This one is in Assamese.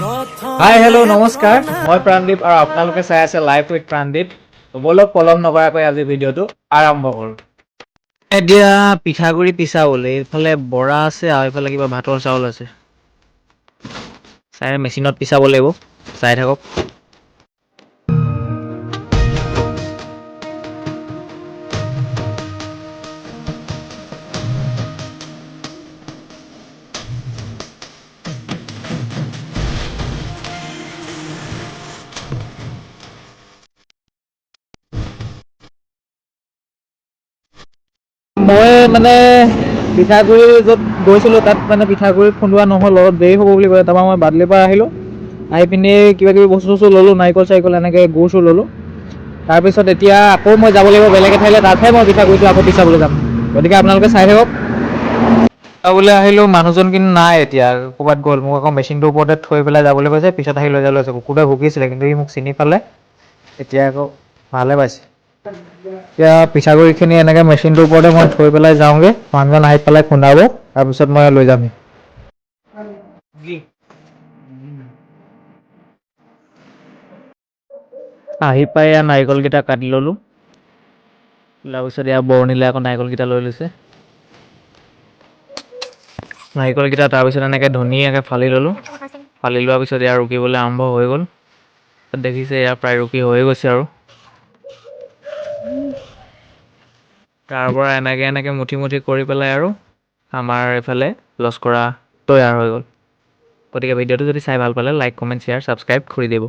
হাই, হেল্ল', নমস্কাৰ। মই প্ৰাণদীপ আৰু আপোনালোকে চাই আছে লাইভ উইথ প্ৰাণদীপ। ব'লক, পলম নকৰাকৈ আজি ভিডিঅ'টো আৰম্ভ কৰোঁ। এতিয়া পিঠাগুড়ি পিচাবলৈ এইফালে বৰা আছে আৰু এইফালে কিবা ভাতৰ চাউল আছে। চাই, মেচিনত পিচাব লাগিব, চাই থাকক। মই মানে পিঠাগুড়ি য'ত গৈছিলোঁ, তাত মানে পিঠাগুড়ি খুন্দোৱা নহ'ল, অলপ দেৰি হ'ব বুলি ক'লে। তাৰপৰা মই বাদুলিৰ পৰা আহিলোঁ। আহি পিনি কিবা কিবি বস্তু চস্তু ল'লোঁ, নাৰিকল চাৰিকল, এনেকৈ গুৰ চুৰ ল'লোঁ। তাৰপিছত এতিয়া আকৌ মই যাব লাগিব বেলেগ এঠাইলৈ, তাতহে মই পিঠাগুড়িটো আকৌ পিচাবলৈ যাম। গতিকে আপোনালোকে চাই থাকক। বোলে আহিলোঁ, মানুহজন কিন্তু নাই, এতিয়া ক'ৰবাত গ'ল। মোক আকৌ মেচিনটোৰ ওপৰতে থৈ পেলাই যাবলৈ কৈছে, পিছত আহি লৈ যাবলৈ কৈছে। কুকুৰটোৱে ভুকিছিলে, কিন্তু সি মোক চিনি পালে, এতিয়া আকৌ ভালে পাইছে। এতিয়া পিঠাগুড়িখিনি এনেকৈ মেচিনটোৰ ওপৰতে মই থৈ পেলাই যাওঁগৈ। মানুহজন আহি পেলাই খুন্দাব, তাৰপিছত মই লৈ যামহি। আহি পাই এয়া নাৰিকলকেইটা কাটি ল'লোঁ। তাৰপিছত এয়া বৰণিলে আকৌ নাৰিকলকেইটা লৈ লৈছে। নাৰিকলকেইটা তাৰপিছত এনেকৈ ধুনীয়াকৈ ফালি ল'লোঁ। ফালি লোৱাৰ পিছত এয়া ৰুকিবলৈ আৰম্ভ হৈ গ'ল। দেখিছে, এয়া প্ৰায় ৰুকি হৈ গৈছে। আৰু তাৰ পৰা এনেকৈ এনেকৈ মুঠি মুঠি কৰি পেলাই আৰু আমাৰ এইফালে লস্কৰা তৈয়াৰ হৈ গ'ল। গতিকে ভিডিঅ'টো যদি চাই ভাল পালে, লাইক, কমেণ্ট, শ্বেয়াৰ, ছাবস্ক্ৰাইব কৰি দিব।